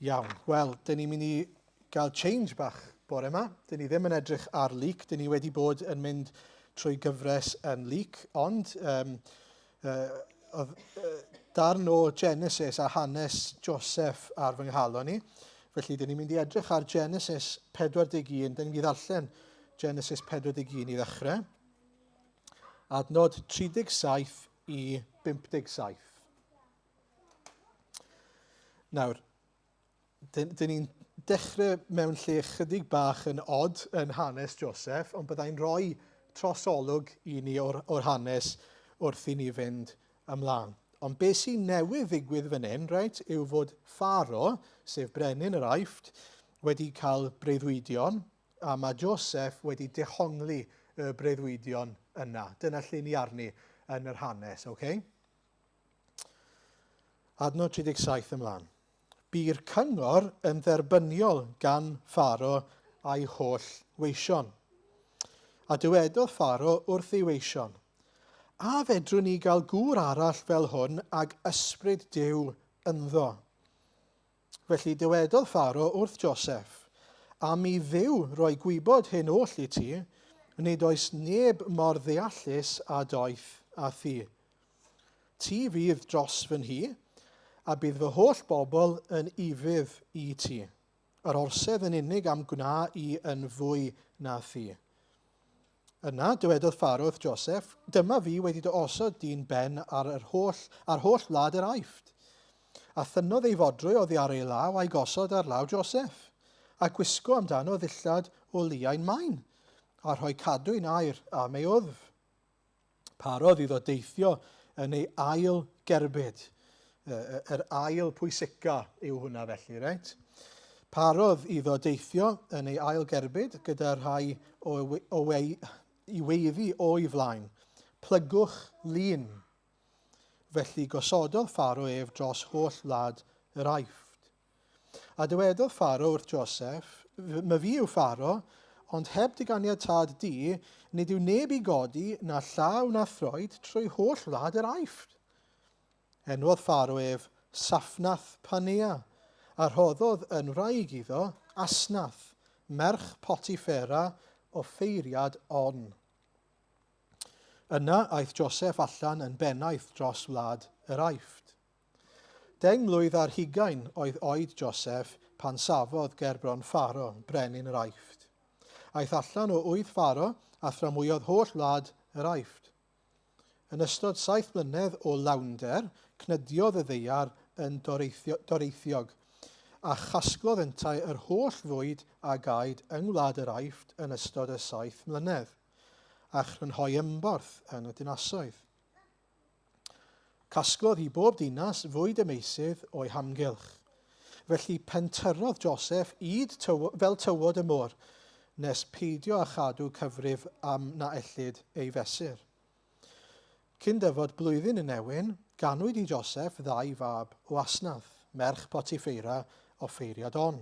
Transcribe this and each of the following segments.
Iawn, wel, dyn ni'n mynd i gael change bach bore yma. Dyn ni ddim yn edrych ar Luc, dyn ni wedi bod yn mynd trwy gyfres yn Luc, ond um, uh, oedd uh, darn o Genesis a hanes Joseph ar fy nghalon i. Felly, dyn ni'n mynd i edrych ar Genesis 41. Dyn ni'n mynd i ddarllen Genesis 41 i ddechrau. Adnod 37 i 57. Nawr, dyn, dyn ni'n dechrau mewn lle chydig bach yn od yn hanes Joseph, ond byddai'n rhoi trosolwg i ni o'r, or hanes wrth i ni fynd ymlaen. Ond beth sy'n newydd ddigwydd fan hyn, reit, yw fod Pharo, sef brenin yr Aifft, wedi cael breuddwydion, a mae Joseph wedi dehongli y breuddwydion yna. Dyna lle ni arni yn yr hanes, oce? Okay? Adnod 37 ymlaen. Bu'r cyngor yn dderbyniol gan Pharo a'i holl weision. A dywedodd Pharo wrth ei weision, A fedrwn ni gael gŵr arall fel hwn ag ysbryd Duw ynddo? Felly dywedodd Pharo wrth Joseff, Am i Dduw roi gwybod hyn oll i ti, nid oes neb mor ddeallus a doeth â thi. Ti fydd dros fy nhŷ, a bydd fy holl bobl yn ufudd i ti. Yr orsedd yn unig am gwna i yn fwy na thi. Yna, dywedodd Pharo wrth Joseph, Dyma fi wedi dy osod di'n ben ar, yr holl, ar holl wlad yr Aifft. A thynnodd ei fodrwy oddi ar ei law a'i gosod ar law Joseph, a gwisgo amdano ddillad o liain main, a rhoi cadwyn aur am ei wddf. Parodd iddo deithio yn ei ail gerbyd. Yr ail pwysica yw hwnna felly, reit? Parodd iddo deithio yn ei ail gerbyd gyda rhai o, o wei, i weiddi o'i flaen. Plygwch lun. Felly gosododd Pharo ef dros holl wlad yr Aifft. A dywedodd Pharo wrth Joseph, My fi yw Pharo, ond heb dy ganiatâd di, nid yw neb i godi na llaw na throed trwy holl wlad yr Aifft. Enwodd Pharo ef Saphnath Panea, a rhoddodd yn wraig iddo Asnath, merch Potiphera, offeiriad On. Yna aeth Joseph allan yn bennaeth dros wlad yr Aifft. 20 mlwydd oedd oed Joseph pan safodd gerbron Pharo, brenin yr Aifft. Aeth allan o ŵydd Pharo a thramwyodd holl wlad yr Aifft. Yn ystod saith mlynedd o lawnder, cnydiodd y ddaear yn doreithiog, a chasglodd yntau yr holl fwyd a gaed yng ngwlad yr Aifft yn ystod y saith mlynedd, a chrynhoi ymborth yn y dinasoedd. Casglodd hi bob dinas fwyd y meysydd o'i hamgylch. Felly pentyrrodd Joseph ŷd tyw fel tywod y môr, nes peidio â chadw cyfrif am na ellid ei fesur. Cyn dyfod blwyddyn y newyn, ganwyd i Joseph ddau fab o Asnath, merch Potiphera, offeiriad On.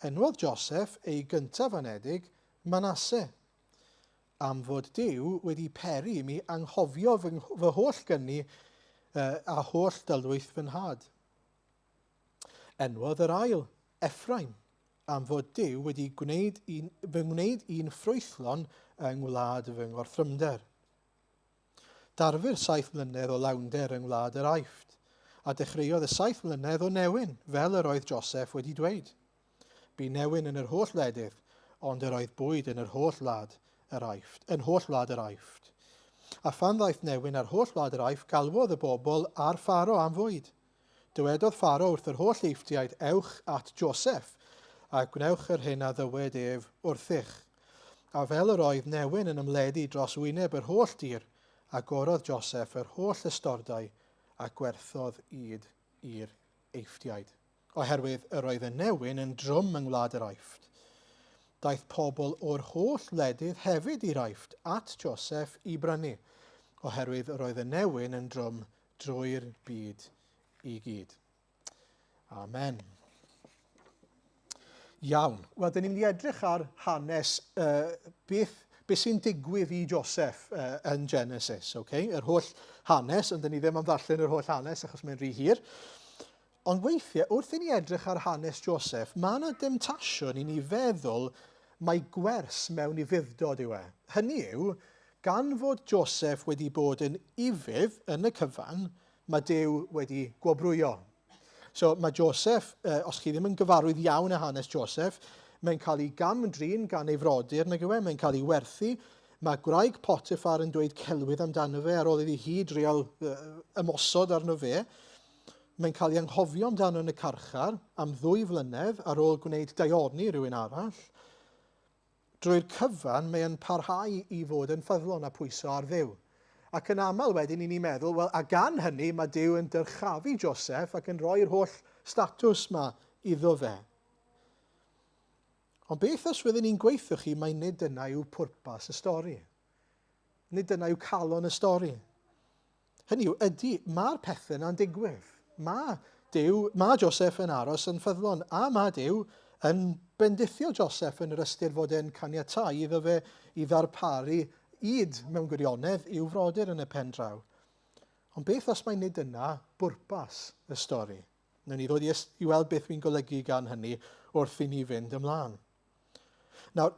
Enwodd Joseph ei gyntaf-anedig Manasseh, am fod Duw wedi peri i mi anghofio fy, fy holl gyni uh, a holl dylwyth fy nhad. Enwodd yr ail, Ephraim, am fod Duw wedi gwneud un, fy ngwneud i'n ffrwythlon yng ngwlad fy ngorthrymder. Darfu'r saith mlynedd o lawnder yng ngwlad yr Aifft, a dechreuodd y saith mlynedd o newyn, fel yr oedd Joseph wedi dweud. Bu newyn yn yr holl wledydd, ond yr oedd bwyd yn yr holl wlad yr Aifft, yn holl wlad yr Aifft. A phan ddaeth newyn ar holl wlad yr Aifft, galwodd y bobl ar Pharo am fwyd. Dywedodd Pharo wrth yr holl Eifftiaid, Ewch at Joseph, a gwnewch yr hyn a ddywed ef wrthych. A fel yr oedd newyn yn ymledu dros wyneb yr holl dir, agorodd Joseph yr holl ystordai, a gwerthodd ŷd i'r Eifftiaid. Oherwydd yr oedd y newyn yn drwm yng ngwlad yr Aifft. Daeth pobl o'r holl wledydd hefyd i'r Aifft at Joseph i brynu, oherwydd yr oedd y newyn yn drwm drwy'r byd i gyd. Amen. Iawn. Wel, dyn ni'n mynd i edrych ar hanes uh, beth, beth sy'n digwydd i Joseph uh, yn Genesis. Okay? Yr holl hanes, ond dyn ni ddim am ddarllen yr holl hanes achos mae'n rhy hir. Ond weithiau, wrth i ni edrych ar hanes Joseph, mae yna demtasiwn i ni feddwl mai gwers mewn ufudd-dod yw e. Hynny yw, gan fod Joseph wedi bod yn ufudd yn y cyfan, mae Duw wedi gwobrwyo. So mae Joseph, os chi ddim yn gyfarwydd iawn â hanes Joseph, mae'n cael ei gam-drin gan ei frodyr, nag yw e? Mae'n cael ei werthu. Mae gwraig Potiphar yn dweud celwydd amdano fe ar ôl iddi hi drial ymosod arno fe. Mae'n cael ei anghofio amdano yn y carchar am ddwy flynedd ar ôl gwneud daioni rhywun arall. Drwy'r cyfan, mae e'n parhau i fod yn ffyddlon a pwyso ar Dduw. Ac yn aml wedyn i ni'n meddwl, wel, a gan hynny mae Duw yn dyrchafu Joseph ac yn rhoi'r holl statws ma iddo fe. Ond beth os fydden ni'n gweithio chi mai nid dyna yw pwrpas y stori? Nid dyna yw calon y stori. Hynny yw, ydy, mae'r pethau yna'n digwydd. Mae Duw, mae Joseph yn aros yn ffyddlon, a mae Duw yn bendithio Joseph yn yr ystyr fod e'n caniatáu iddo fe i ddarparu id mewn gwirionedd i'w frodyr yn y pen draw. Ond beth os mai nid dyna bwrpas y stori? Wnawn ni ddod i, i weld beth fi'n golygu gan hynny wrth i ni fynd ymlaen. Nawr,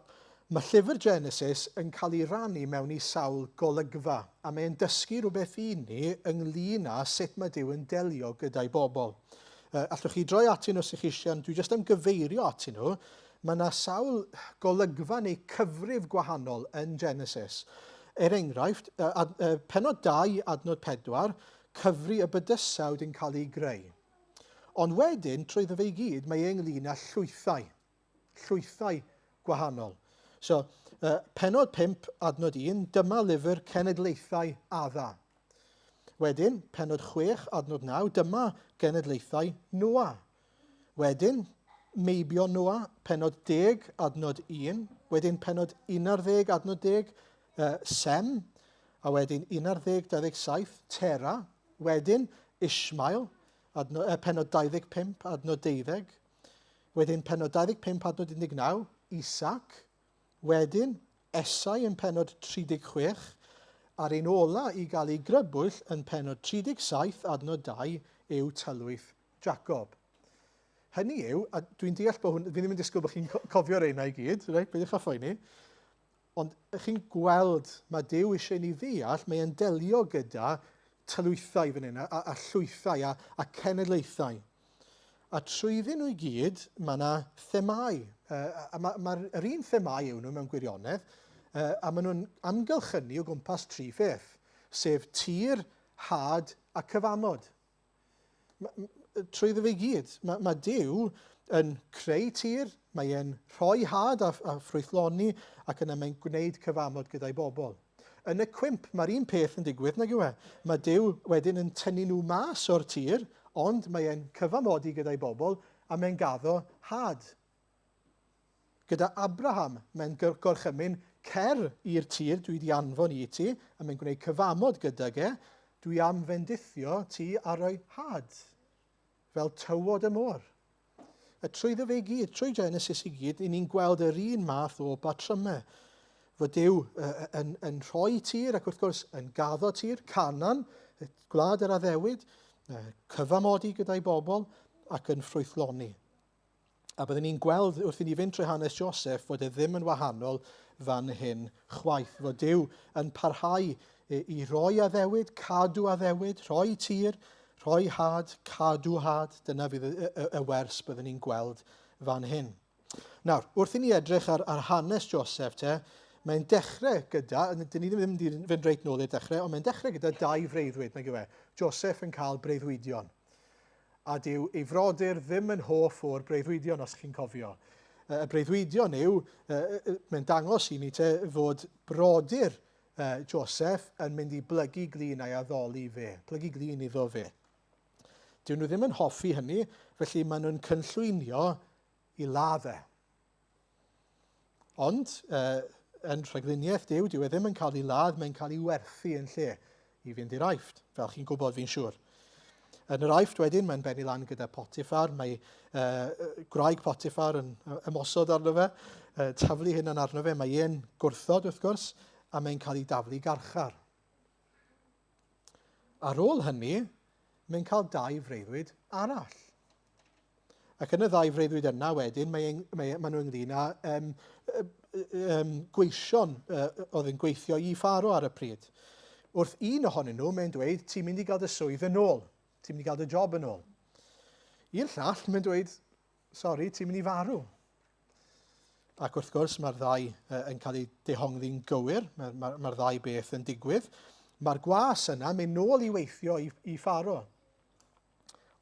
mae llyfr Genesis yn cael ei rannu mewn i sawl golygfa, a mae'n dysgu rhywbeth i ni ynglyn â sut mae Duw yn delio gyda'i bobl. Allwch chi droi atyn nhw os ych chi eisiau, ond dwi jyst am gyfeirio atyn nhw. Mae yna sawl golygfa neu cyfrif gwahanol yn Genesis. Er enghraifft, pennod 2, adnod 4, cyfri y bydysawd yn cael ei greu. Ond wedyn, trwyddo fe i gyd, mae e ynglyn â llwythau. llwythau gwahanol. So, pennod 5, adnod 1, dyma lyfr cenedlaethau Adda. Wedyn, pennod 6, adnod 9, dyma genedlaethau Noa. Wedyn, meibion Noa, pennod 10, adnod 1. Wedyn, pennod 11, adnod 10, Sem. A wedyn, 11, 27, Tera. Wedyn, Ishmael, adnod, pennod 25, adnod 12. Wedyn pennod 25 adnod 19, Isaac. Wedyn Esau yn pennod 36, a'r un ola i gael ei grybwyll yn pennod 37 adnod 2 yw tylwyth Jacob. Hynny yw, a dwi'n deall bod hwn, fi ddim yn disgwyl bod chi'n cofio'r reina i gyd, reit, beidiwch â phoeni, Ond ych chi'n gweld, mae Duw eisiau ni ddeall, mae e'n delio gyda tylwythau fan hyn, a, a, a llwythau, a, a cenedlaethau. A trwyddyn nhw i gyd, mae yna themau. Uh, a mae'r ma, ma yr un themau yw nhw mewn gwirionedd, uh, a maen nhw'n amgylchynu o gwmpas tri pheth, sef tir, had a cyfamod. Trwyddo fe i gyd, mae, mae Duw yn creu tir, mae e'n rhoi had a, a ffrwythloni ac yna mae'n gwneud cyfamod gyda'i bobl. Yn y cwymp, mae'r un peth yn digwydd, nag yw e? Mae Duw wedyn yn tynnu nhw mas o'r tir, ond mae e'n cyfamodi gyda'i bobl a mae'n gaddo had. Gyda Abraham, mae'n gorchymyn, Cer i'r tir dwi 'di anfon i ti, a mae'n gwneud cyfamod gydag e, dwi am fendithio ti a rhoi had, fel tywod y môr. A trwyddo fe i gyd, trwy Genesis i gyd, i ni'n gweld yr un math o batrymau. Fod Duw yn, yn rhoi tir ac wrth gwrs yn gaddo tir, Canan, gwlad yr addewid, cyfamodi gyda'i bobl ac yn ffrwythloni. A byddwn ni'n gweld wrth i ni fynd trwy hanes Joseph fod e ddim yn wahanol fan hyn chwaith. Fod Duw yn parhau i roi addewid, cadw addewid, rhoi tir, rhoi had, cadw had. Dyna fydd y, y, y wers byddwn ni'n gweld fan hyn. Nawr, wrth i ni edrych ar, ar hanes Joseph te, mae'n dechrau gyda, dyn ni ddim wedi fynd reit nôl i'r dechrau, ond mae'n dechrau gyda dau freuddwyd, nag yw e? Joseph yn cael breuddwydion. A dyw ei frodyr ddim yn hoff o'r breuddwydion, os chi'n cofio. Y breuddwydion yw, mae'n dangos i ni te fod brodyr Joseph yn mynd i blygu glin a'i addoli fe, plygu glin iddo fe. Dyw nhw ddim yn hoffi hynny, felly maen nhw'n cynllwynio i ladd e. Ond, uh, yn rhagluniaeth Duw, dyw e ddim yn cael ei ladd, mae'n cael ei werthu yn lle i fynd i'r Aifft, fel chi'n gwybod fi'n siŵr. Yn yr Aifft wedyn, mae'n benni lan gyda Potiphar, mae uh, gwraig Potiphar yn ymosod arno fe, uh, taflu hynna'n arno fe, mae e'n gwrthod wrth gwrs, a mae'n cael ei daflu garchar. Ar ôl hynny, mae'n cael dau freuddwyd arall. Ac yn y ddau freuddwyd yna wedyn, mae, mae, maen nhw ynglyn â um, um, gweision uh, oedd yn gweithio i Pharo ar y pryd. Wrth un ohonyn nhw, mae'n dweud, ti'n mynd i gael dy swydd yn ôl. Ti'n mynd i gael dy job yn ôl. I'r llall, mae'n dweud, sori, ti'n mynd i farw. Ac wrth gwrs, mae'r ddau uh, yn cael eu dehongli'n gywir, mae'r mae, mae ddau beth yn digwydd. Mae'r gwas yna mynd nôl i weithio i, i Pharo.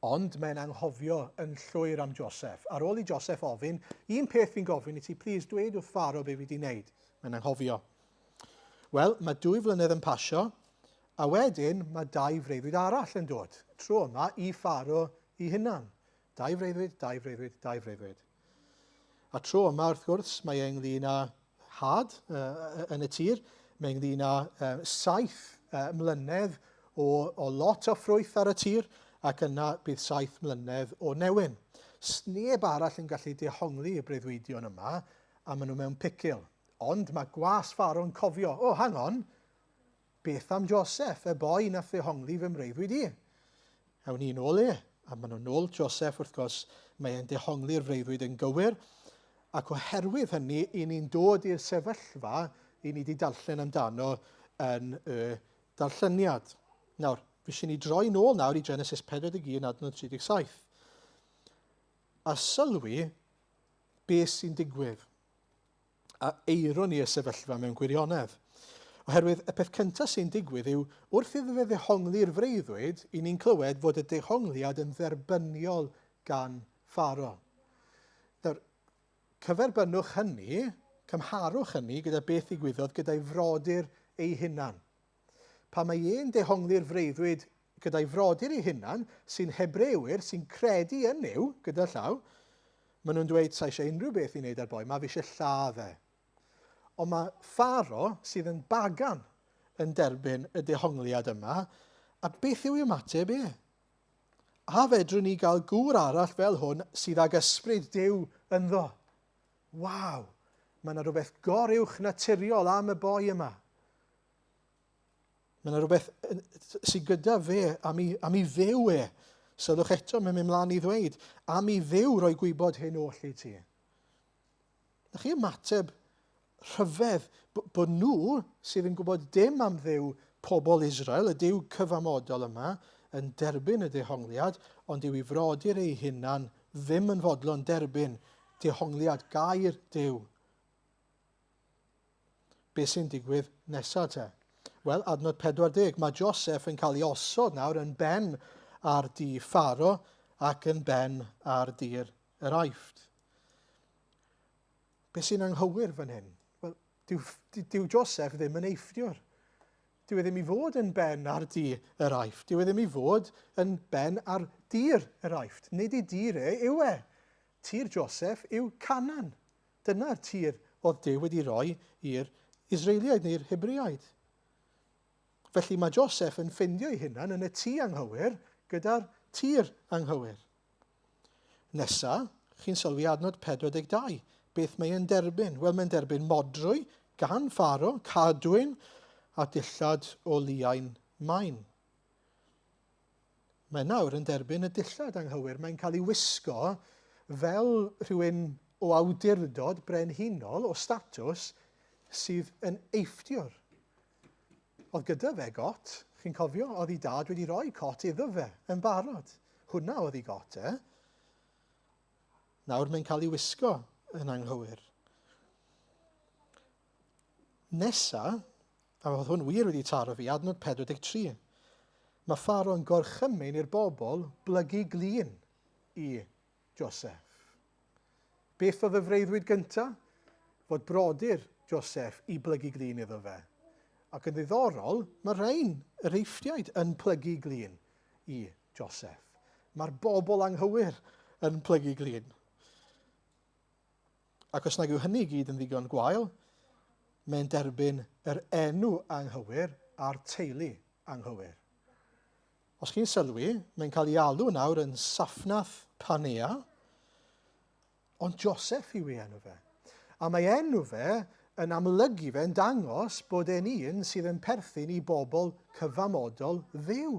Ond mae'n anghofio yn llwyr am Joseph. Ar ôl i Joseph ofyn, un peth fi'n gofyn i ti, please, dweud wrth Pharo be fi wedi wneud. Mae'n anghofio. Wel, mae dwy flynedd yn pasio, a wedyn mae dau freuddwyd arall yn dod. Tro yma i Pharo i hunan. Dau freuddwyd, dau freuddwyd, dau freuddwyd. A tro yma, wrth gwrs, mae e ynglyn â had uh, yn y tir, mae ynglyn â uh, saith uh, mlynedd o, o lot o ffrwyth ar y tir, ac yna bydd saith mlynedd o newyn. Sneb arall yn gallu dehongli y breuddwydion yma, a maen nhw mewn picil. Ond mae gwas Pharo'n cofio, oh, hang on, Beth am Joseph, y boi nath ddehongli fy mreuddwyd i? Awn ni nôl e. A maen nhw'n nôl Joseph, wrth gwrs, mae e'n dehongli'r freuddwyd yn gywir, ac oherwydd hynny, i ni'n dod i'r sefyllfa i ni wedi darllen amdano yn y darlleniad. Nawr, fi eisiau ni droi nôl nawr i Genesis 41 adnod 37. A sylwi beth sy'n digwydd. a eironi y sefyllfa mewn gwirionedd. Oherwydd y peth cyntaf sy'n digwydd yw, wrth iddo fe ddehongli'r freuddwyd, i ni'n clywed fod y dehongliad yn dderbyniol gan Pharo. Nawr, cyferbynnwch hynny, cymharwch hynny gyda beth ddigwyddodd gyda'i frodyr ei hunan. Pan mae e'n dehongli'r freuddwyd gyda'i frodyr ei hunan, sy'n Hebrewyr, sy'n credu yn Nuw, gyda llaw, maen nhw'n dweud, sa eisiau unrhyw beth i wneud â'r boi, mae fi eisiau lladd e. Ond mae Pharo, sydd yn bagan, yn derbyn y dehongliad yma, a beth yw ei ymateb e? A fedrwn ni gael gŵr arall fel hwn sydd ag ysbryd Duw ynddo? Waw! Mae yna rhywbeth goruwch naturiol am y boi yma. Mae yna rhywbeth sydd gyda fe am i, am i fyw e. Sylwch eto, mae'n mynd mlaen i ddweud, am i fyw roi gwybod hyn oll i ti. Na chi ymateb rhyfedd bod nhw sydd yn gwybod dim am ddiw pobl Israel, y diw cyfamodol yma, yn derbyn y dehongliad, ond yw i frodyr ei hunan ddim yn fodlon derbyn dehongliad gair Duw. Be sy'n digwydd nesa te? Wel, adnod 40, mae Joseph yn cael ei osod nawr yn ben ar di Pharo ac yn ben ar dir yr Aifft. Be sy'n anghywir fan hyn? Wel, dyw, dyw Joseph ddim yn Eifftiwr. Dyw e ddim i fod yn ben ar di yr Aifft. Dyw e ddim i fod yn ben ar dir yr Aifft. Nid ei dir e yw e. Tir Joseph yw Canaan. Dyna'r tir oedd Duw wedi rhoi i'r Israeliaid neu'r Hebreaid. Felly mae Joseph yn ffindio ei hunan yn y tŷ anghywir gyda'r tir anghywir. Nesa, chi'n sylwi adnod 42. Beth mae e'n derbyn? Wel, mae'n derbyn modrwy gan Pharo, cadwyn a dillad o liain main. Mae nawr yn derbyn y dillad anghywir. Mae'n cael ei wisgo fel rhywun o awdurdod brenhinol, o statws, sydd yn Eifftiwr. Oedd gyda fe got, chi'n cofio, oedd ei dad wedi rhoi cot iddo fe yn barod. Hwna oedd ei got e. Nawr mae'n cael ei wisgo yn anghywir. Nesa, a oedd hwn wir wedi taro fi, adnod 43. Mae Pharaoh yn gorchymyn i'r bobl blygu glin i Joseph. Beth oedd y freuddwyd gyntaf? Fod brodyr Joseph i blygu glin iddo fe. Ac yn ddiddorol, mae rhain, yr Eifftiaid, yn plygu glin i Joseph. Mae'r bobl anghywir yn plygu glin. Ac os nag yw hynny i gyd yn ddigon gwael, mae'n derbyn yr enw anghywir a'r teulu anghywir. Os chi'n sylwi, mae'n cael ei alw nawr yn Saphnath Panea, ond Joseph yw ei enw fe. A mae enw fe yn amlygu fe, yn dangos bod e'n un sydd yn perthyn i bobl cyfamodol Dduw.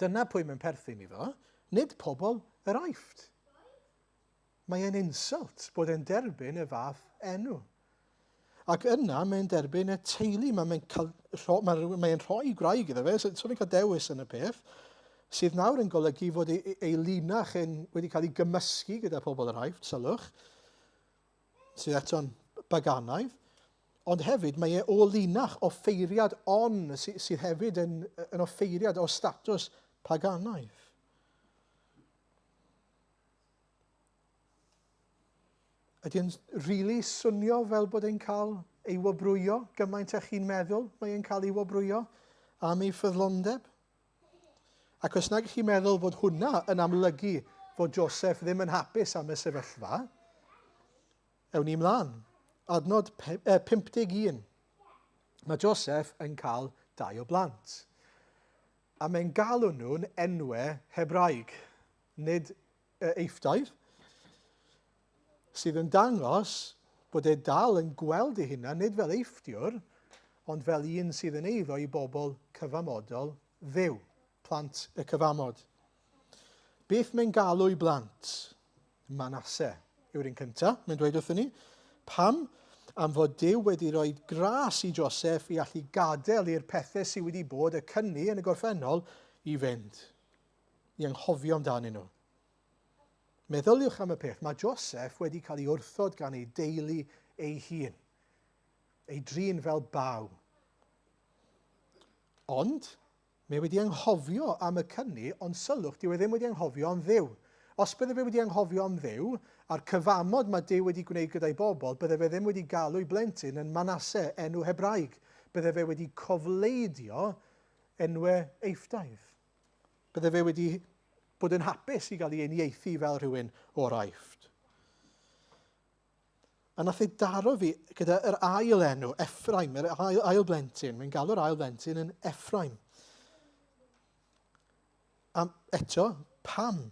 Dyna pwy mae'n perthyn iddo, nid pobl yr Aifft. Mae e'n insult bod e'n derbyn y fath enw. Ac yna mae'n derbyn y teulu, mae'n mae cael, mae, mae rhoi gwraig iddo fe, so, so fe'n cael dewis yn y peth, sydd nawr yn golygu fod ei, ei linach yn wedi cael ei gymysgu gyda pobl yr Aifft, sylwch, sydd eto'n baganaidd, ond hefyd mae e o linach offeiriad on, sydd, sydd hefyd yn, yn offeiriad o statws paganaidd. Ydy e'n rili swnio fel bod e'n cael ei wobrwyo gymaint â chi'n meddwl mae e'n cael ei wobrwyo am ei ffyddlondeb? Ac os nag chi'n meddwl fod hwnna yn amlygu fod Joseph ddim yn hapus am y sefyllfa, ewn ni mlaen. Adnod 51. Mae Joseph yn cael dau o blant. A mae'n galw nhw'n enwau Hebraeg, nid Eifftaidd, sydd yn dangos bod e dal yn gweld ei hunan nid fel Eifftiwr, ond fel un sydd yn eiddo i bobl cyfamodol Dduw, plant y cyfamod. Beth mae'n galw i blant? Manasse yw'r un cyntaf, mae'n dweud wrthyn ni. Pam? Am fod Duw wedi rhoi gras i Joseph i allu gadael i'r pethau sydd wedi bod y cyni yn y gorffennol i fynd. I anghofio amdanyn nhw. Meddyliwch am y peth, mae Joseph wedi cael ei wrthod gan ei deulu ei hun, ei drin fel baw. Ond, mae wedi anghofio am y cyni, ond sylwch, dyw e ddim wedi anghofio am Dduw. Os bydde fe wedi anghofio am Dduw, a'r cyfamod mae Duw wedi gwneud gyda'i bobl, bydde fe ddim wedi galw'i blentyn yn Manasse, enw Hebraeg. Bydde fe wedi cofleidio enwau Eifftaidd. Bydde fe wedi bod yn hapus i gael ei uniaethu fel rhywun o'r Aifft. A nath ei daro fi gyda yr ail enw, Ephraim, yr ail, ail blentyn. Mae'n galw'r ail blentyn yn Ephraim. A eto, pam?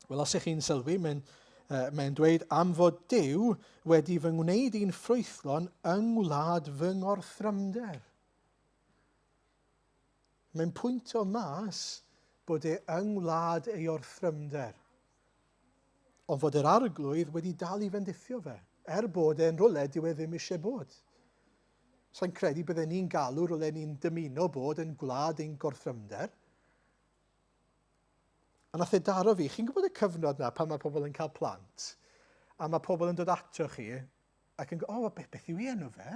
Wel, os ych chi'n sylwi, mae'n uh, mae dweud am fod Duw wedi fy ngwneud i'n ffrwythlon yng ngwlad fy ngorthrymder. Mae'n pwynto mas bod e yng ngwlad ei orthrymder, ond fod yr Arglwydd wedi dal i fendithio fe, er bod e'n rhywle dyw e ddim eisiau bod. Sa'n credu bydden ni'n galw rhywle ni'n dymuno bod yn gwlad ein gorthrymder. A nath e daro fi, chi'n gwybod y cyfnod na pan mae pobl yn cael plant, a mae pobl yn dod ato chi ac yn go, o, beth, beth yw ei enw fe?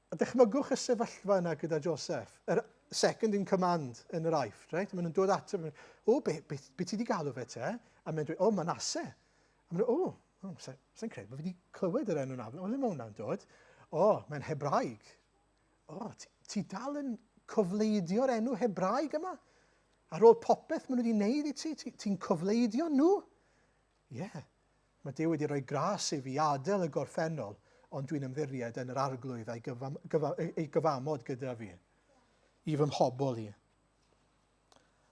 A dychmygwch y sefyllfa yna gyda Joseph, yr second in command yn yr Aifft, right? Maen nhw'n dod ato fe, o, be, be, be ti wedi galw fe te? A mae'n dweud, o, Manasse. A maen nhw, o, oh, sa'n sa credu bod fi wedi clywed yr enw na. O, le mae hwnna'n dod? O, mae'n Hebraeg. O, ti, ti dal yn cofleidio'r enw Hebraeg yma? Ar ôl popeth maen nhw wedi wneud i ti, ti'n ti, ti cofleidio nhw? Ie, yeah. Mae Duw wedi rhoi gras i fi adael y gorffennol, ond dwi'n ymddiried yn yr Arglwydd a'i gyfam, gyfa, ei gyfamod gyda fi, i fy mhobl i.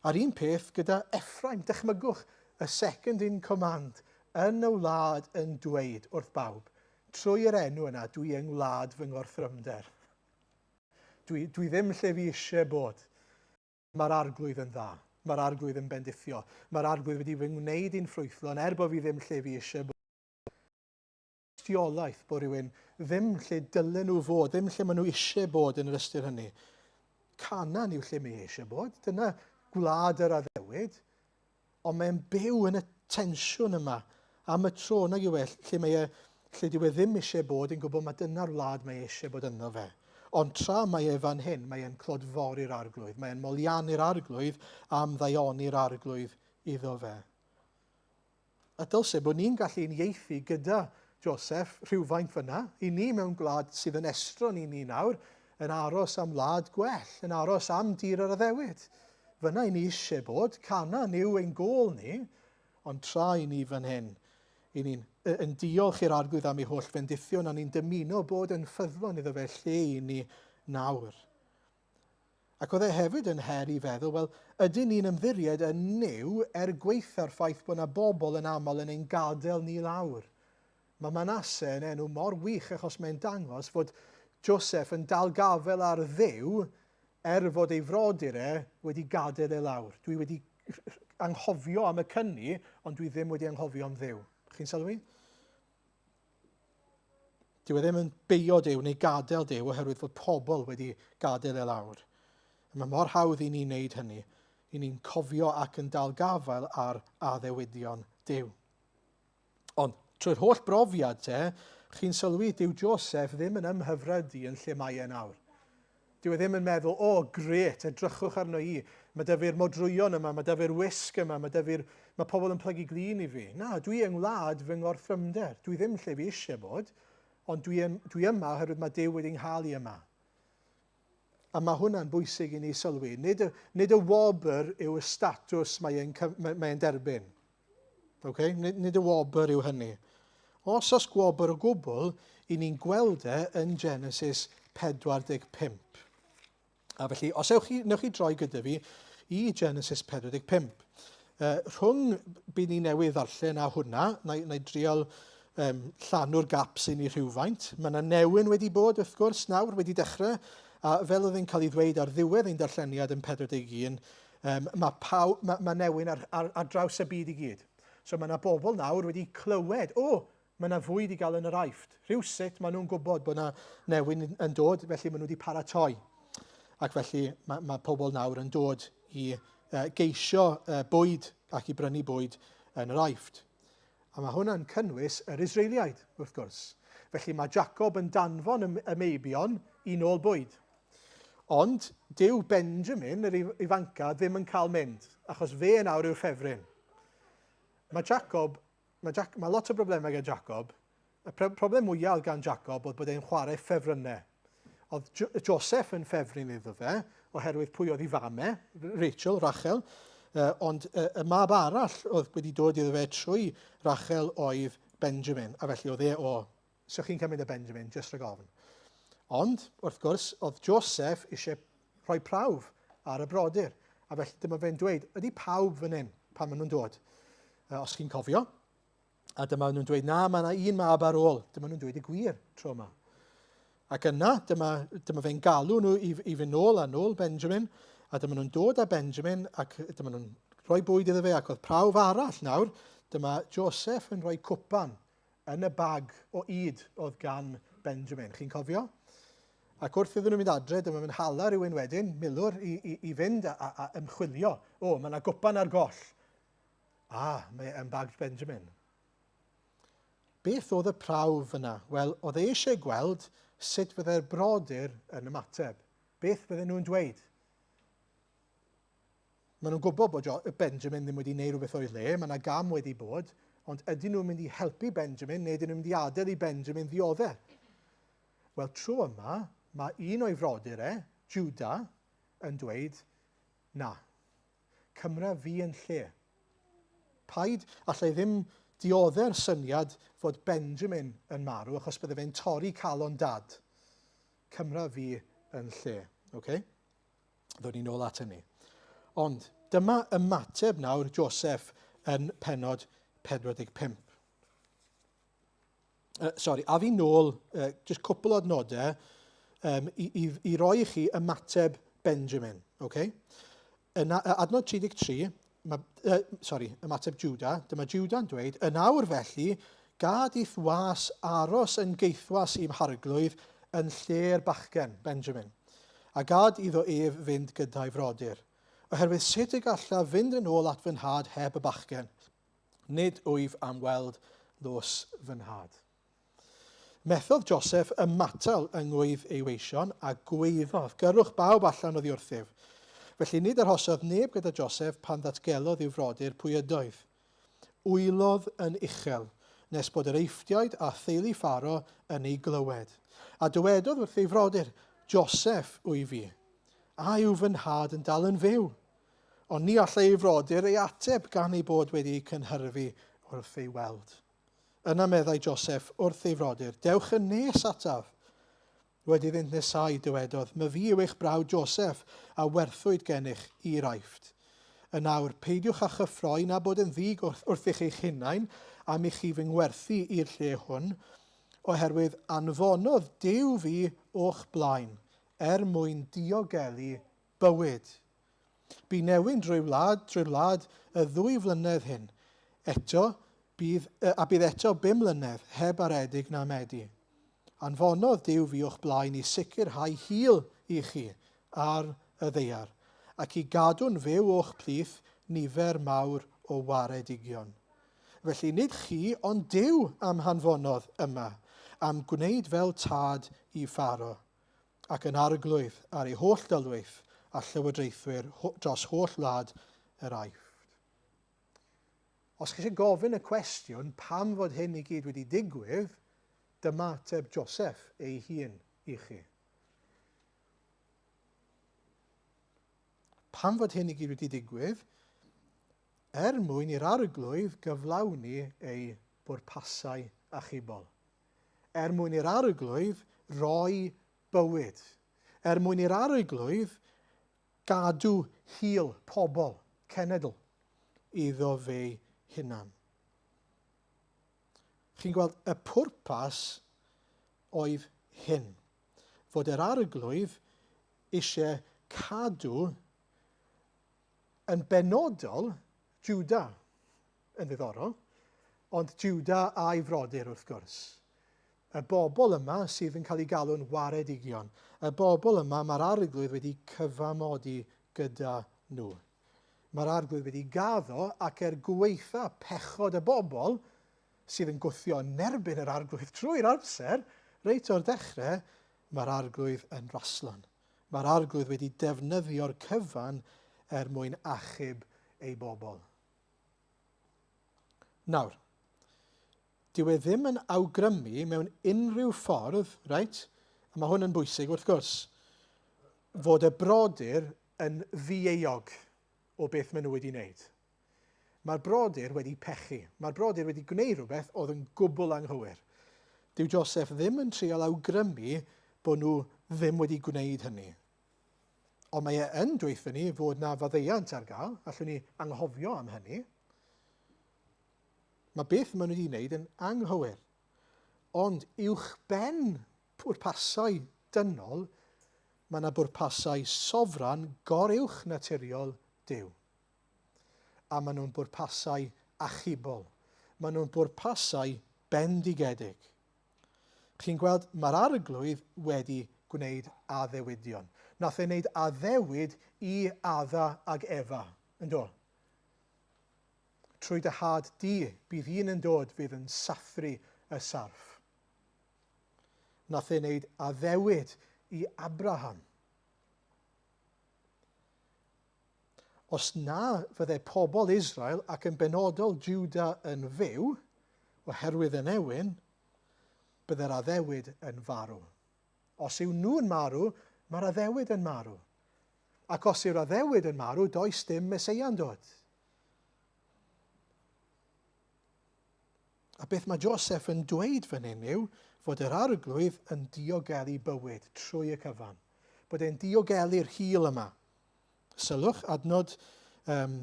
A'r un peth gyda Ephraim, dychmygwch y second in command yn y wlad yn dweud wrth bawb, trwy yr enw yna dwi yng ngwlad fy ngorthrymder. Dwi, dwi ddim lle fi eisiau bod. Mae'r Arglwydd yn dda. Mae'r Arglwydd yn bendithio. Mae'r Arglwydd wedi fy ngwneud i'n ffrwythlon, er bod fi ddim lle fi eisiau bod. Tystiolaeth bod rhywun ddim lle dylen nhw fod, ddim lle maen nhw eisiau bod yn yr ystyr hynny. Canaan yw lle mae eisiau bod. Dyna gwlad yr addewid. Ond mae'n byw yn y tensiwn yma am y tro, nag yw e, lle mae e, lle dyw e ddim eisiau bod yn gwybod mae dyna'r wlad mae e eisiau bod ynddo fe. Ond tra mae e fan hyn, mae e'n clodfori'r arglwydd, mae e'n moliannu'r arglwydd am ddaioni'r arglwydd iddo fe. A dylse bod ni'n gallu uniaethu gyda Joseph rhywfaint fyna, i ni mewn gwlad sydd yn estron i ni nawr, yn aros am wlad gwell, yn aros am dir yr addewid. Fyna i ni eisiau bod, Canaan yw ein gôl ni, ond tra i ni fan hyn, i ni'n yn diolch i'r Arglwydd am ei holl fendithion a ni'n dymuno bod yn ffyddlon iddo fe lle i ni nawr. Ac oedd e hefyd yn her i feddwl, wel, ydyn ni'n ymddiried yn Nuw er gwaetha'r ffaith bod 'na bobl yn aml yn ein gadael ni lawr? Mae Manasse yn enw mor wych achos mae'n dangos fod Joseph yn dal gafael ar Dduw er fod ei frodyr e wedi gadael e lawr. Dwi wedi anghofio am y cyni, ond dwi ddim wedi anghofio am Dduw. Chi'n sylwi? Dyw e ddim yn beio Duw neu gadael Duw oherwydd fod pobl wedi gadael e lawr. Mae mor hawdd i ni wneud hynny, i ni'n cofio ac yn dal gafael ar addewidion Duw. Ond trwy'r holl brofiad te, chi'n sylwi dyw Joseph ddim yn ymhyfrydu yn lle mae e nawr. Dyw e ddim yn meddwl, o, oh, gret, edrychwch arno i, mae da fi'r modrwyon yma, mae da fi'r wisg yma, mae da fi'r... Mae pobl yn plygu glin i fi. Na, dwi yng ngwlad fy ngorthrymder. Dwi ddim lle fi eisiau bod, ond dwi, dwi yma oherwydd mae Duw wedi nghael i yma. A mae hwnna'n bwysig i ni sylwi. Nid y, nid y wobr yw y statws mae e'n mae, mae derbyn. Okay? Nid, nid y wobr yw hynny. Os oes gwobr o gwbl, i ni'n gweld e yn Genesis 45. A felly, os ewch chi, newch chi droi gyda fi i Genesis 45. Uh, rhwng byd ni newydd ddarllen a hwnna, na, na i drial um, llanw'r gaps i ni rhywfaint. Mae yna newyn wedi bod, wrth gwrs, nawr wedi dechrau, a fel oedd yn cael ei ddweud ar ddiwedd ein darlleniad yn 41, Um, mae, paw, mae, mae newyn ar, ar, ar draws y byd i gyd. So mae yna bobl nawr wedi clywed, o, oh, mae yna fwyd i gael yn yr Aifft. Rhywsut maen nhw'n gwybod bod yna newyn yn dod, felly maen nhw wedi paratoi. Ac felly mae, mae pobl nawr yn dod i uh, geisio uh, bwyd ac i brynu bwyd yn yr Aifft. A mae hwnna'n cynnwys yr Israeliaid, wrth gwrs. Felly mae Jacob yn danfon y, y meibion i nôl bwyd. Ond dyw Benjamin, yr ifanca, ddim yn cael mynd, achos fe nawr yw'r ffefryn. Mae Jacob, mae, Jac, mae lot o broblemau gan Jacob. Y problem mwyaf gan Jacob oedd bod e'n chwarae ffefrynnau. Oedd jo Joseph yn ffefryn iddo fe, oherwydd pwy oedd ei fam e, Rachel, Rachel, uh, ond uh, y mab arall oedd wedi dod iddo fe trwy Rachel oedd Benjamin, a felly oedd e o So chi'n cymryd y Benjamin, jyst rhag ofn. Ond, wrth gwrs, oedd Joseph eisiau rhoi prawf ar y brodyr. A felly dyma fe'n dweud, ydy pawb fan hyn pan maen nhw'n dod? Os chi'n cofio. A dyma nhw'n dweud, na, mae yna un mab ar ôl. Dyma nhw'n dweud y gwir tro yma. Ac yna, dyma, dyma fe'n galw nhw i, i fynd nôl a nôl Benjamin. A dyma nhw'n dod â Benjamin ac dyma nhw'n rhoi bwyd iddo fe ac oedd prawf arall nawr. Dyma Joseph yn rhoi cwpan yn y bag o ŷd oedd gan Benjamin. Chi'n cofio? Ac wrth iddyn nhw mynd adre, dyma fe'n hala rhywun wedyn, milwr, i, i, i fynd a, a, a ymchwilio. O, mae yna gwpan ar goll. A, mae yn bag Benjamin. Beth oedd y prawf yna? Wel, oedd e eisiau gweld sut fyddai'r brodyr yn ymateb. Beth fydden nhw'n dweud? Maen nhw'n gwybod bod Benjamin ddim wedi gwneud rhywbeth o'i le, mae yna gam wedi bod, ond ydyn nhw'n mynd i helpu Benjamin neu ydyn nhw'n mynd i adael i Benjamin ddioddef? Wel, tro yma, mae un o'i frodyr e, Judah, yn dweud, na, cymra fi yn lle. Paid, allai ddim diodde'r syniad fod Benjamin yn marw achos bydde fe'n torri calon dad. Cymra fi yn lle. Okay? Ddod ni'n ôl at hynny. Ond dyma ymateb nawr Joseph yn penod 45. Uh, sorry, a fi nôl, uh, just cwpl o adnodau um, i, i, i roi i chi ymateb Benjamin. Okay? Yn adnod 33, mae, uh, sorry, ymateb Judah, dyma Judah'n dweud, yn awr felly, gad i'th was aros yn geithwas i'm harglwydd yn lle'r bachgen, Benjamin, a gad iddo ef fynd gyda'i frodyr. Oherwydd sut y gallaf fynd yn ôl at fy nhad heb y bachgen? Nid wyf am weld los fy nhad. Methodd Joseph ymatal yng ngwydd ei weision a gwaeddodd, Gyrrwch bawb allan oddi wrthyf. Felly nid arhosodd neb gyda Joseph pan ddatgelodd i'w frodyr pwy ydoedd. Wylodd yn uchel, nes bod yr Eifftiaid a theulu Pharo yn ei glywed. A dywedodd wrth ei frodyr, Joseph wyf fi. A yw fy nhad yn dal yn fyw? Ond ni allai ei frodyr ei ateb gan eu bod wedi eu cynhyrfu wrth ei weld. Yna meddai Joseff wrth ei frodyr, Dewch yn nes ataf. Wedi iddynt nesáu, dywedodd, Myfi yw eich brawd Joseff, a werthwyd gennych i'r Aifft. Yn awr, peidiwch â chyffroi na bod yn ddig wrthych eich hunain am i chi fy ngwerthu i'r lle hwn, oherwydd anfonodd Duw fi o'ch blaen, er mwyn diogelu bywyd. Bu newyn drwy wlad, drwy'r wlad y ddwy flynedd hyn. Eto, bydd, a bydd eto bum mlynedd heb aredig na medi. Anfonodd Duw fi o'ch blaen i sicrhau hil i chi ar y ddaear, ac i gadw'n fyw o'ch plith nifer mawr o waredigion. Felly nid chi, ond Duw a'm hanfonodd yma, a'm gwneud fel tad i Pharo, ac yn arglwydd ar ei holl dylwyth a llywodraethwyr dros holl wlad yr Aifft. Os chi eisiau gofyn y cwestiwn pam fod hyn i gyd wedi digwydd, dyma ateb Joseph ei hun i chi. Pam fod hyn i gyd wedi digwydd? Er mwyn i'r arglwydd gyflawni ei bwrpasau achubol. Er mwyn i'r arglwydd roi bywyd. Er mwyn i'r arglwydd gadw hil pobl, cenedl, iddo fe'i hunan. Chi'n gweld, y pwrpas oedd hyn, fod yr arglwydd eisiau cadw yn benodol Juda, yn ddiddorol, ond Juda a'i frodyr wrth gwrs. Y bobl yma sydd yn cael eu galw'n waredigion. Y bobl yma mae'r arglwydd wedi cyfamodi gyda nhw. Mae'r arglwydd wedi gaddo ac er gweitha pechod y bobl sydd yn gwthio yn erbyn yr arglwydd trwy'r amser, reit o'r dechrau, mae'r arglwydd yn raslon. Mae'r arglwydd wedi defnyddio'r cyfan er mwyn achub ei bobl. Nawr, Dyw e ddim yn awgrymu mewn unrhyw ffordd, reit, a mae hwn yn bwysig wrth gwrs, fod y brodyr yn ddieuog o beth maen nhw wedi wneud. Mae'r brodyr wedi pechu. Mae'r brodyr wedi gwneud rhywbeth oedd yn gwbl anghywir. Dyw Joseph ddim yn trial awgrymu bod nhw ddim wedi gwneud hynny. Ond mae e yn dweutho ni fod na faddeuant ar gael, allwn ni anghofio am hynny. Mae beth maen nhw wedi wneud yn anghywir. Ond uwchben pwrpasau dynol, mae yna bwrpasau sofran goruwch naturiol Duw. A maen nhw'n bwrpasau achubol. Maen nhw'n bwrpasau bendigedig. Chi'n gweld, mae'r arglwydd wedi gwneud addewidion. Nath e wneud addewid i Adda ag Efa, yn do? Trwy dy had di, bydd un yn dod fydd yn sathru y sarff. Nath e wneud addewid i Abraham. Os na fydde pobl Israel ac yn benodol Juda yn fyw, oherwydd y newyn, bydde'r addewid yn farw. Os yw nhw'n marw, mae'r addewid yn marw. Ac os yw'r addewid yn marw, does dim Meseia'n dod. A beth mae Joseph yn dweud fan hyn yw fod yr arglwydd yn diogelu bywyd trwy y cyfan. Bod e'n diogelu'r hil yma. Sylwch, adnod um,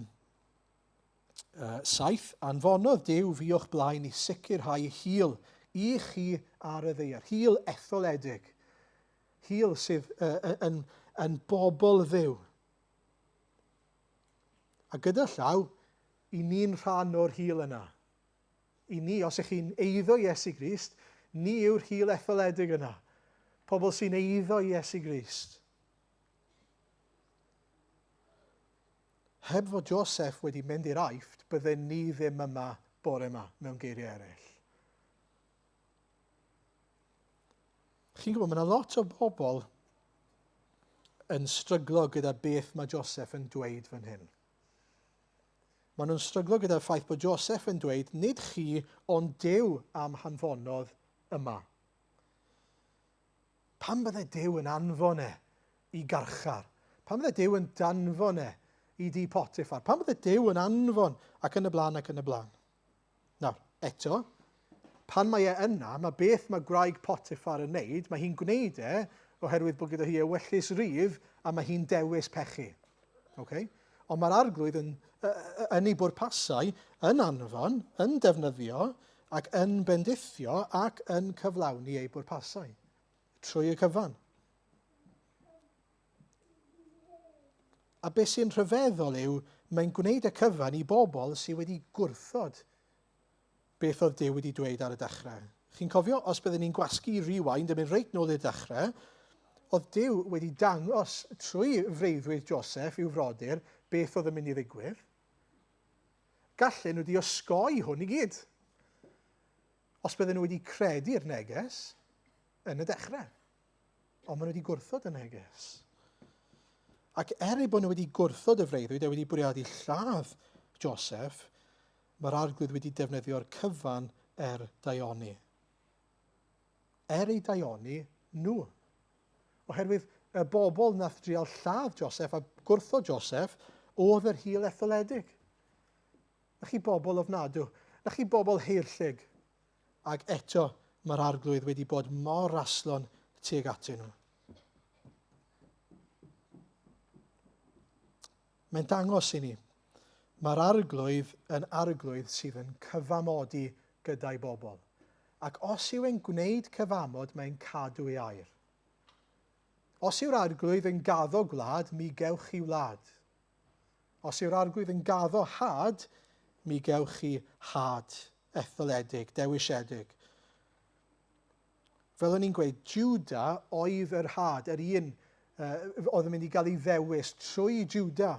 7, anfonodd Duw fi o'ch blaen i sicrhau hil i chi ar y ddaear. Hil etholedig. Hil sydd uh, yn, yn bobl Dduw. A gyda llaw, i ni'n rhan o'r hil yna. I ni, os ych chi'n eiddo Iesu Grist, ni yw'r hil etholedig yna. Pobl sy'n eiddo Iesu Grist. Heb fod Joseph wedi mynd i'r Aifft, bydden ni ddim yma bore yma, mewn geiriau eraill. Chi'n gwybod, mae yna lot o bobl yn stryglo gyda beth mae Joseph yn dweud fan hyn. Maen nhw'n stryglo gyda'r ffaith bod Joseph yn dweud, nid chi, ond Duw am hanfonodd yma. Pam bydde Duw yn anfon e i garchar? Pam bydde Duw yn danfon e i di Potiphar? Pam bydde Duw yn anfon ac yn y blaen ac yn y blaen? Nawr, eto, pan mae e yna, mae beth mae gwraig Potiphar yn neud, mae hi'n gwneud e oherwydd bod gyda hi ewyllys rydd a mae hi'n dewis pechu. Okay? Ond mae'r arglwydd yn, yn ei bwrpasau yn anfon, yn defnyddio ac yn bendithio ac yn cyflawni ei bwrpasau trwy y cyfan. A beth sy'n rhyfeddol yw, mae'n gwneud y cyfan i bobl sydd wedi gwrthod beth oedd Duw wedi dweud ar y dechrau. Chi'n cofio, os byddwn ni'n gwasgu rewind a mynd reit nôl i'r dechrau, oedd Duw wedi dangos trwy freuddwyd Joseph i'w frodyr beth oedd yn mynd i ddigwydd. Gallen nhw wedi osgoi hwn i gyd. Os bydden nhw wedi credu'r neges yn y dechrau. Ond maen nhw wedi gwrthod y neges. Ac er eu bod nhw wedi gwrthod y freuddwyd a wedi bwriadu lladd Joseph, mae'r arglwydd wedi defnyddio'r cyfan er daioni. Er ei daioni nhw. Oherwydd y bobl nath drial lladd Joseph a gwrthod Joseph oedd yr hil etholedig. Na chi bobl ofnadw. Na chi bobl heirllig. Ac eto mae'r Arglwydd wedi bod mor raslon tuag atyn nhw. Mae'n dangos i ni, mae'r Arglwydd yn Arglwydd sydd yn cyfamodi gyda'i bobl. Ac os yw e'n gwneud cyfamod, mae'n cadw ei air. Os yw'r Arglwydd yn gaddo gwlad, mi gewch chi wlad. Os yw'r Arglwydd yn gaddo had, mi gewch chi had etholedig, dewisiedig. Fel o'n i'n gweud, Juda oedd yr had, yr un uh, oedd yn mynd i gael ei ddewis trwy Juda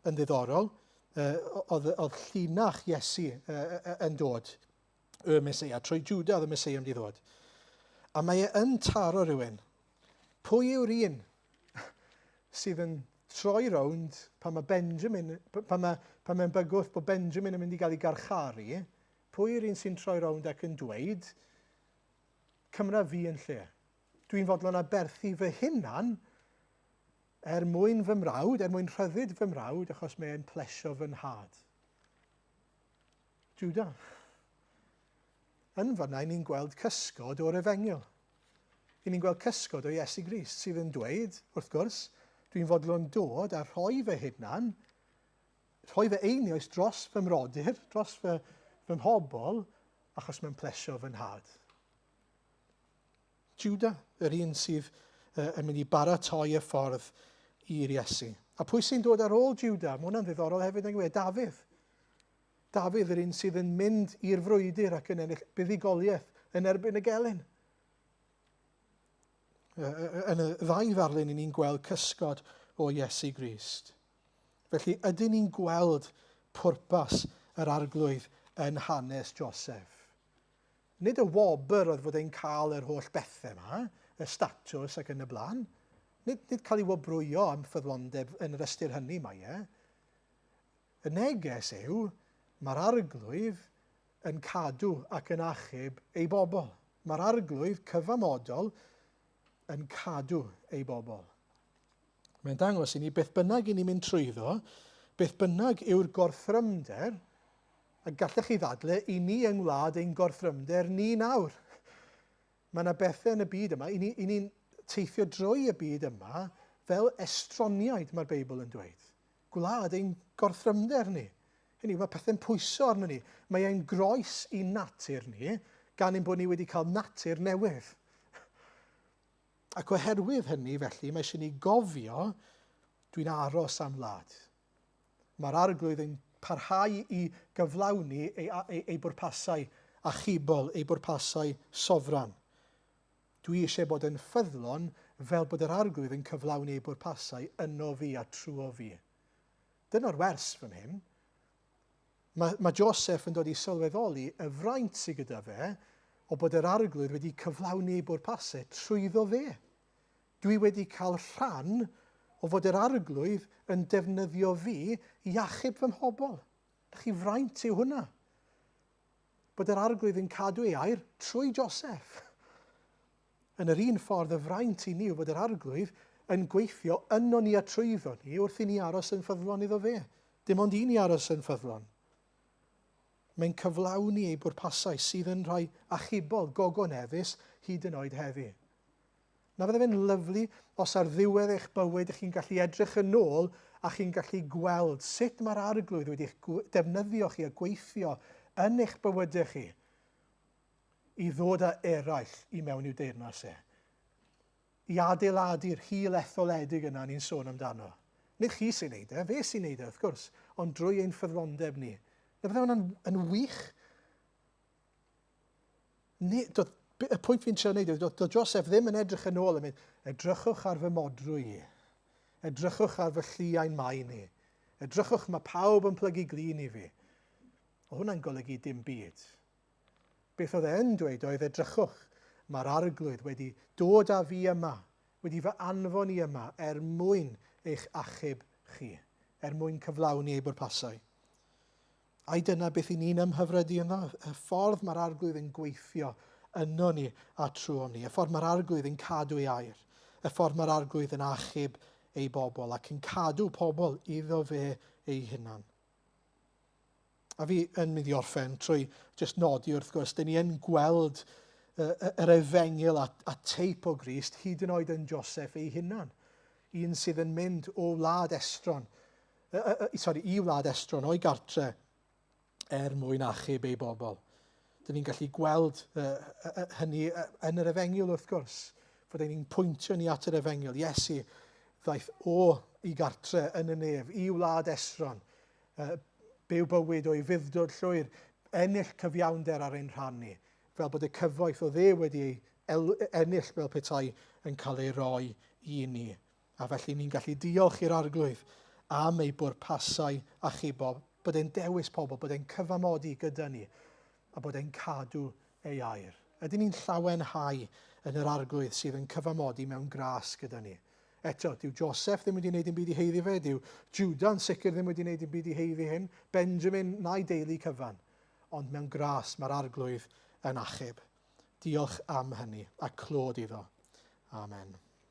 yn ddiddorol. Uh, oedd, oedd llinach Iesu uh, yn dod, y Meseia. Trwy Juda oedd y Meseia yn mynd i ddod. A mae e yn taro rhywun. Pwy yw'r un sydd yn troi rownd pan mae Benjamin, pan mae, pan mae'n bygwth bod Benjamin yn mynd i gael ei garcharu, pwy yw'r un sy'n troi rownd ac yn dweud, cymra fi yn lle. Dwi'n fodlon aberthu fy hunan er mwyn fy mrawd, er mwyn rhyddid fy mrawd, achos mae'n plesio fy nhad. Judah. Yn fanna, ni'n gweld cysgod o'r efengyl. I ni'n gweld cysgod o Iesu Grist sydd yn dweud, wrth gwrs, dwi'n fodlon dod a rhoi fy hunan, rhoi fy einioes dros fy mrodyr, dros fy, fy mhobl, achos mae'n plesio fy nhad. Judah, yr un sydd uh, yn mynd i baratoi y ffordd i'r Iesu. A pwy sy'n dod ar ôl Judah? Mae hwnna'n ddiddorol hefyd, nag yw e? Dafydd. Dafydd, yr un sydd yn mynd i'r frwydr ac yn ennill buddugoliaeth yn erbyn y gelyn. Yn y ddau ddarlun, i ni'n gweld cysgod o Iesu Grist. Felly, ydyn ni'n gweld pwrpas yr arglwydd yn hanes Joseph? Nid y wobr oedd fod e'n cael yr holl bethau yma, y statws ac yn y blaen. Nid, nid cael ei wobrwyo am ffyddlondeb yn yr ystyr hynny mae e. Y neges yw, mae'r Arglwydd yn cadw ac yn achub ei bobl. Mae'r Arglwydd cyfamodol yn cadw ei bobl. Mae'n dangos i ni beth bynnag i ni'n mynd trwyddo, beth bynnag yw'r gorthrymder, a gallech chi ddadle i ni yng ngwlad ein gorthrymder ni nawr. Mae yna bethau yn y byd yma, i ni'n ni teithio drwy y byd yma fel estroniaid, mae'r Beibl yn dweud. Gwlad ein gorthrymder ni. Hynny yw, mae pethau'n pwyso arno ni. Mae e'n groes i natur ni, gan ein bod ni wedi cael natur newydd. Ac oherwydd hynny, felly, mae eisiau ni gofio, dwi'n aros am wlad. Mae'r arglwydd yn parhau i gyflawni ei, ei, ei bwrpasau achubol, ei bwrpasau sofran. Dwi eisiau bod yn ffyddlon fel bod yr Arglwydd yn cyflawni ei bwrpasau yno fi a trwyo fi. Dyna'r wers fan hyn. Mae, mae Joseph yn dod i sylweddoli y fraint sydd gyda fe o bod yr Arglwydd wedi cyflawni ei bwrpasau trwyddo fe. Dwi wedi cael rhan o fod yr Arglwydd yn defnyddio fi i achub fy mhobl. Ydych chi fraint yw hwnna? Bod yr Arglwydd yn cadw ei air trwy Joseph. Yn yr un ffordd, y fraint i ni yw bod yr Arglwydd yn gweithio yno ni a trwyddo ni wrth i ni aros yn ffyddlon iddo fe. Dim ond i ni aros yn ffyddlon. Mae'n cyflawni ei bwrpasau sydd yn rhai achubol, gogoneddus, hyd yn oed heddi. Na fydde fe'n lyfli os ar ddiwedd eich bywyd chi'n gallu edrych yn ôl a chi'n gallu gweld sut mae'r Arglwydd wedi'ch defnyddio chi a gweithio yn eich bywydau chi i ddod â eraill i mewn i'w deyrnas e. I adeiladu'r hil etholedig yna ni'n sôn amdano. Nid chi sy'n neud e, fe sy'n neud e, wrth gwrs, ond drwy ein ffyddlondeb ni. Na bydde hwnna'n yn wych? Ni, doedd, y pwynt fi'n trio neud yw, doedd, doedd Joseph ddim yn edrych yn ôl yn mynd, edrychwch ar fy modrwy i. Edrychwch ar fy lliain maen i. Edrychwch, mae pawb yn plygu glin i fi. Oedd hwnna'n golygu dim byd. Beth oedd e'n dweud oedd, edrychwch, mae'r arglwydd wedi dod â fi yma, wedi fy anfon i yma er mwyn eich achub chi, er mwyn cyflawni ei bwrpasau. Ai dyna beth i ni'n ymhyfrydu ynddo? Y ffordd mae'r arglwydd yn gweithio yno ni a trwom ni. Y ffordd mae'r arglwydd yn cadw ei air. Y ffordd mae'r arglwydd yn achub ei bobl ac yn cadw pobl iddo fe ei hunan. A fi yn mynd i orffen trwy jyst nodi wrth gwrs, dyn ni yn gweld yr efengyl a, a teip o Grist hyd yn oed yn Joseph ei hunan. Un sydd yn mynd o wlad estron, sorry, i wlad estron o'i gartre er mwyn achub ei bobl. Dyn ni'n gallu gweld hynny yn yr efengyl wrth gwrs, fod ein ni'n pwyntio ni at yr efengyl. Iesu ddaeth o i gartre yn y nef, i wlad estron, byw bywyd o'i fuddod llwyr, ennill cyfiawnder ar ein rhan ni, fel bod y cyfoeth o dde wedi ei ennill fel petai yn cael ei roi i ni. A felly ni'n gallu diolch i'r Arglwydd am ei bwrpasau achubol, bod e'n dewis pobl, bod e'n cyfamodi gyda ni, a bod e'n cadw ei air. Ydyn ni'n llawenhau yn yr Arglwydd sydd yn cyfamodi mewn gras gyda ni? Eto, dyw Joseph ddim wedi gwneud dim byd i heiddi fe, dyw Judah yn sicr ddim wedi gwneud dim byd i heiddi hyn, Benjamin na'i deulu cyfan. Ond mewn gras mae'r Arglwydd yn achub. Diolch am hynny, a clod iddo. Amen.